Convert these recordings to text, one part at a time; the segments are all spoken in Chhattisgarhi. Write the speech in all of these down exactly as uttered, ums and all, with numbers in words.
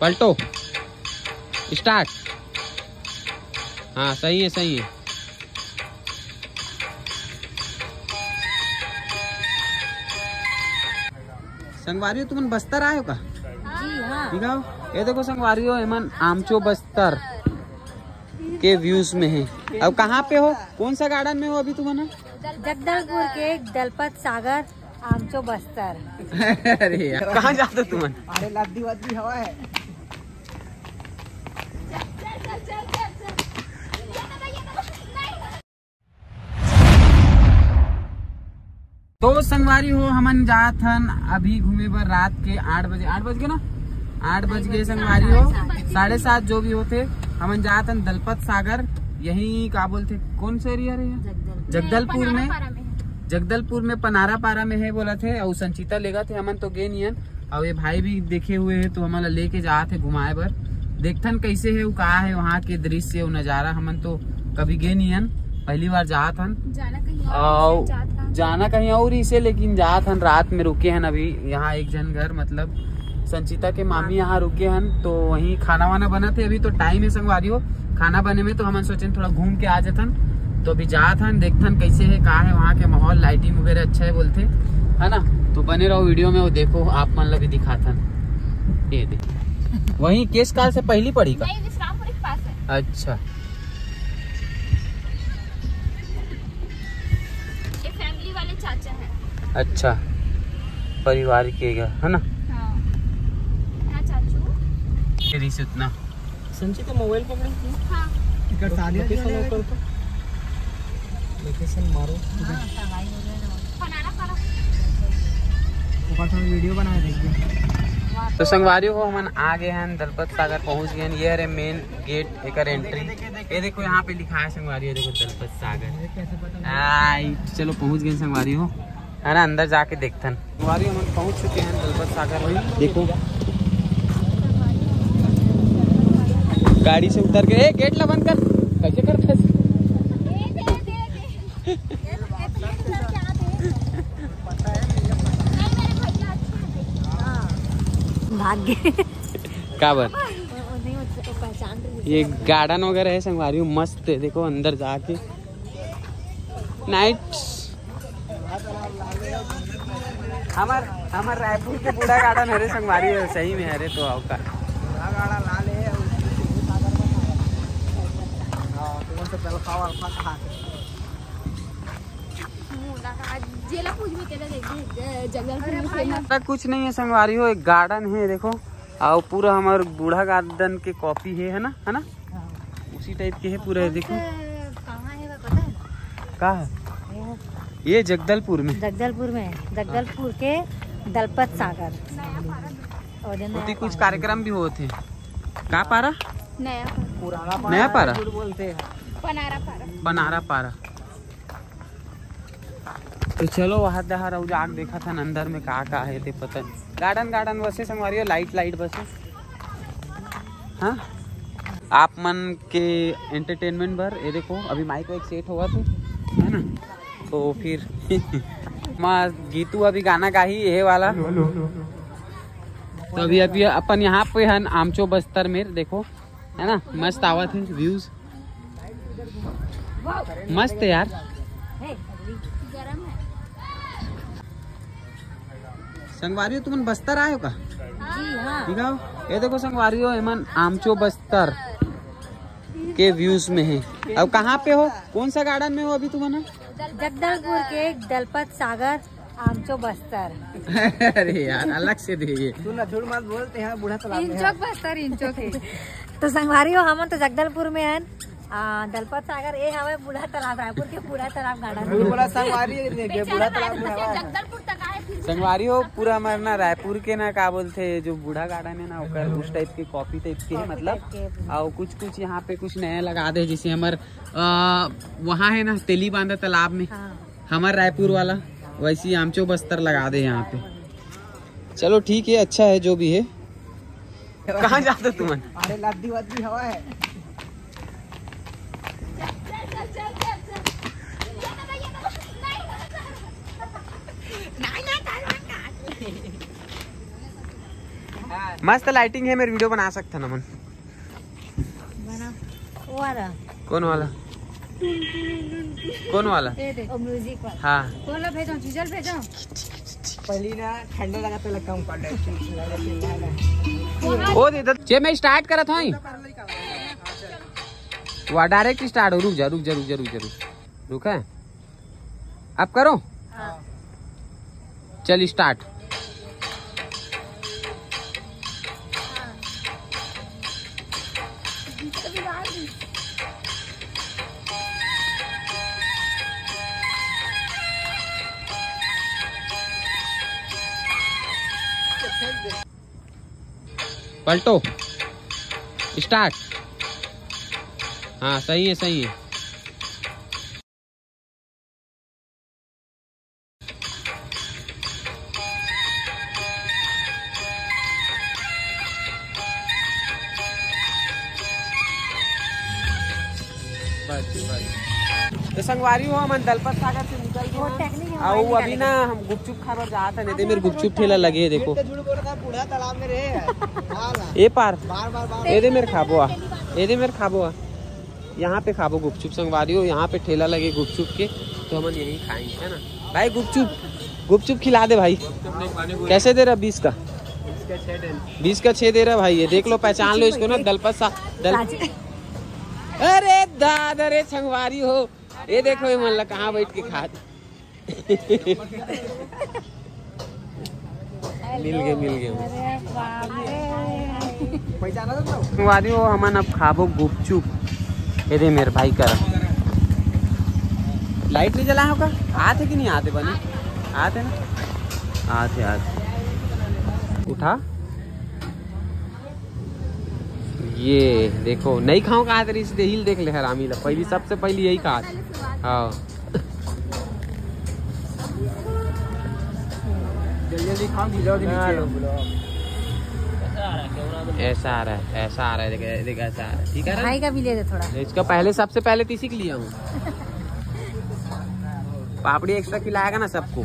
पलटो, स्टार्ट। हाँ, सही है, सही है। संगवारी हो, तुमन बस्तर आए हो का? जी हाँ। ठीक है, ये देखो संगवारी हो, एमन आमचो बस्तर के व्यूज में है। अब कहाँ पे हो, कौन सा गार्डन में हो अभी तुमन? जगदलपुर के दलपत सागर, आमचो बस्तर। अरे यार, कहाँ जाते तुमन? अरे लद्दी वद्दी हवा है। तो संगवारी हो, हमन जात हन अभी घूमे बर रात के आठ बजे, आठ बज के ना, आठ बज के संगवारी हो, साढ़े सात जो भी होते, हमन जात हन दलपत सागर। यही का बोलते, कौन सा एरिया रे? जगदलपुर। जगदलपुर में, जगदलपुर में पनारा पारा में है बोला थे, और संचिता लेगा थे, हमन तो गे नियन। और ये भाई भी देखे हुए हैं, तो हमन ला लेके जात है घुमाए बर। देखथन कैसे है, वो का है वहाँ के दृश्य, वो नज़ारा। हमन तो कभी गे नियन, पहली बार जात हन। जाना कहीं और और इसे, जात कहाँ? जाना कहीं और इसे, लेकिन जात हन, रात में रुके हन अभी यहाँ एक झन घर, मतलब संचिता के मामी यहाँ रुके हन, तो वहीं खाना वाना बनत है। अभी तो टाइम है संगवारी हो, खाना बने में, तो हमन सोचेन थोड़ा घूम के आ जाथन। तो अभी जात हन, देखथन कैसे है, का है वहाँ के माहौल, लाइटिंग वगैरह अच्छा है बोलते, है ना? तो बने रहो वीडियो में, वो देखो, आप मन ला भी दिखाथन। ये दे, वहीं केश काल से पहली पड़ी का? नहीं, विश्रामपुरी के पास है। अच्छा। ये फैमिली वाले चाचा हैं। अच्छा, परिवार के घर है ना? हाँ। हाँ, चाचू। तेरी से उतना। संचिता मोबाइल पकड़े। हाँ। इकर सालिया लोकेशन जाने ओकर तो। लोकेशन मारो। हाँ, सगाई हो गया ना। बनाना पड़ा। ओकर थोड़ा वीडियो बनाए देखिए। तो संगवारी हो, हमन आ गए हैं, दलपत सागर पहुंच गए हैं। ये हरे मेन गेट, एकर एंट्री। ये देखो, यहाँ पे लिखा है संगवारी हो, देखो दलपत सागर। आई, चलो पहुंच गए संगवारी हो, है ना? अंदर जाके देखथन। संगवारी हो, हमन पहुंच चुके हैं दलपत सागर में। देखो, गाड़ी से उतर के, ए, गेट ला बंद कर, कैसे करथस? भाग गए। का बात? वो नहीं, वो पहचान रही है। ये गार्डन वगैरह है संगवारी हो, मस्त है। देखो अंदर जाके नाइट। हमार, हमार रायपुर के बूढ़ा गार्डन हरे संगवारी हो, सही में हरे तो आओ का। बूढ़ा गार्डन लाल है, और हाँ, तो कौन सा जलखावा अल्फा कहाँ से? जेला पूछ भी तेरा देखिए, जंगल में फेमस। कुछ नहीं है संगवारी हो, एक गार्डन है देखो, और पूरा हमार बूढ़ा गार्डन के कॉपी है, है ना, है ना? हाँ। उसी टाइप के है पूरा, कौन देखो। से, कहाँ है वो पता है? कहाँ है? ये ये जगदलपुर में। जगदलपुर में, जगदलपुर के दलपत सागर। और ये नया कुछ पारा। कार्यक्रम भी होते हैं। का पारा? नया पारा। पुराना पारा नया है, पारा? झूठ बोलते हैं। पनारा पारा। पनारा पारा। तो चलो, वहाँ डहर अउ जाके देखत हन अंदर में का का है, ते पता नहीं। गार्डन, गार्डन बसे संगवारी हो, लाइट, लाइट बसे। हाँ, आप मन के एंटरटेनमेंट बर ये देखो, अभी माइक वाइक सेट होवत हे, है ना? तो फिर माँ गीतू अभी गाना गाही, ये वाला। तो अभी, अभी अपन यहाँ पे हन आमचो बस्तर में, देखो, है ना, मस्त आवत है व्यूज। मस्त है यार। संगवारी हो, तुमन बस्तर आए हो का? जी हाँ। ठीक है, ये देखो संगवारी हो, एमन आमचो बस्तर के व्यूज में है। अब कहाँ पे हो, कौन सा गार्डन में हो अभी तुमन? जगदलपुर के दलपत सागर आमचो बस्तर। अरे यार, अलग से दे ये। तू ना झूठ मत बोलते हैं, बूढ़ा तालाब में है। इंचोक बस्तर, इंचोक है। तो संगवारी हो, हमन तो जगदलपुर में हन। आ, दलपत सागर, ए हवे बूढ़ा तालाब, रायपुर के बूढ़ा तालाब गार्डन। तू बोला संगवारी है, ये बूढ़ा तालाब में हवा है। जगदलपुर तक आए, फिर भी संगवारी हो, पूरा हमार ना रायपुर के ना का बोलते, जो बूढ़ा गार्डन है ना, ओकर उस टाइप के कॉपी टाइप के है, कॉपी मतलब। टाइप के। और कुछ कुछ यहाँ पे कुछ नया लगा दे, जैसे हमार, आ, वहाँ है ना तेली बांधा तालाब में। हाँ। हमार रायपुर वाला, वैसे ही आमचो बस्तर लगा दे यहाँ पे। चलो ठीक है, अच्छा है जो भी है। कहाँ जाते तुमन? अरे लद्दी वद्दी हवा है। मस्त लाइटिंग है, मेरे वीडियो बना सकते ना मन। बना वो वाला। कौन वाला? कौन वाला? ये देखो म्यूजिक वाला। हाँ। बोला भेजो, जीजल भेजो। पहली ना ठंडा लगा तो कम कर दे। ओ दे दे। जे मैं स्टार्ट करत हूँ। वाह, डायरेक्ट स्टार्ट हो। रुक जा, रुक जा, रुक जा, रुक जा, रुक। रुक है। अब करो। चल स्टार्ट। पलटो। स्टार्ट। हाँ, सही है, सही है। बस, बस। तो संगवारी हो, हमन दलपत सागर से निकल गए वो हन। टेक्निक है, आओ, मोबाइल अभी निकाल ना हम गुपचुप खाए बर जात हन। एदे मेर गुपचुप ठेला लगे हे, देखो। झूठ बोल रहा, बूढ़ा तालाब में रहे हैं। हाँ ना। ए पार। बार बार बार। एदे मेर खाबो आ। एदे मेर खाबो आ। यहाँ पे खाबो गुपचुप संगवारी हो, यहाँ पे ठेला लगे गुपचुप के, तो हमन यहीं खाएंगे, है ना भाई? गुपचुप, गुपचुप खिला दे भाई। कैसे दे रहा बीस का? बीस का छह दे रहा भाई। ये देख लो, पहचान लो इसको ना, दलपत सा दल। अरे दादा रे संगवारी हो, ये देखो ये मन ला कहाँ बैठ के खा। मिल गए, मिल गए। पहचाना था ना? संगवारी हो, हमन अब खाबो गुपचुप। एदे मेर भाई करा। लाइट नहीं जला होगा? आते कि नहीं आते बनी? आते ना? आते, आते। उठा। ये देखो, नहीं खाओ कहा तेरी, सीधे हिल देख ले हरामी ला। पहली, सबसे पहली यही कहा। हाँ। जल्दी जल्दी खाओ, गिरा दे नीचे। ऐसा आ रहा है, ऐसा आ रहा है, देख, देख, ऐसा आ रहा है, ठीक है ना? भाई का भी ले दे थोड़ा। इसका पहले, सबसे पहले तीसी के लिया हूँ। पापड़ी एक्स्ट्रा खिलाएगा ना सबको।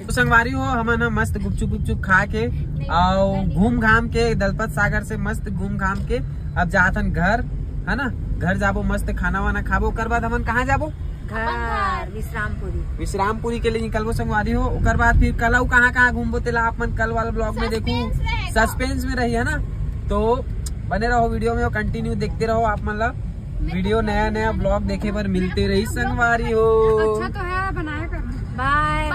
तो संगवारी हो, हमन ह मस्त गुपचुप गुपचुप खा के और घूम घाम के दलपत सागर से मस्त घूम घाम के अब जात हन घर, है ना? घर जाबो, मस्त खाना वाना खाबो, ओकर बाद हमन कहाँ जाबो? घर विश्रामपुरी। विश्रामपुरी के लिए निकलबो संगवारी हो। ओकर बाद फिर कल अउ कहाँ कहाँ घूमबो, तेला आप मन कल वाला ब्लॉग में देखू, Suspense रहेगा। सस्पेंस में रही, है ना? तो बने रहो वीडियो में और कंटिन्यू देखते रहो आप मन ला। वीडियो नया नया ब्लॉग देखे बर मिलते रही संगवारी हो। अच्छा तो है, बनाया कर। बाय।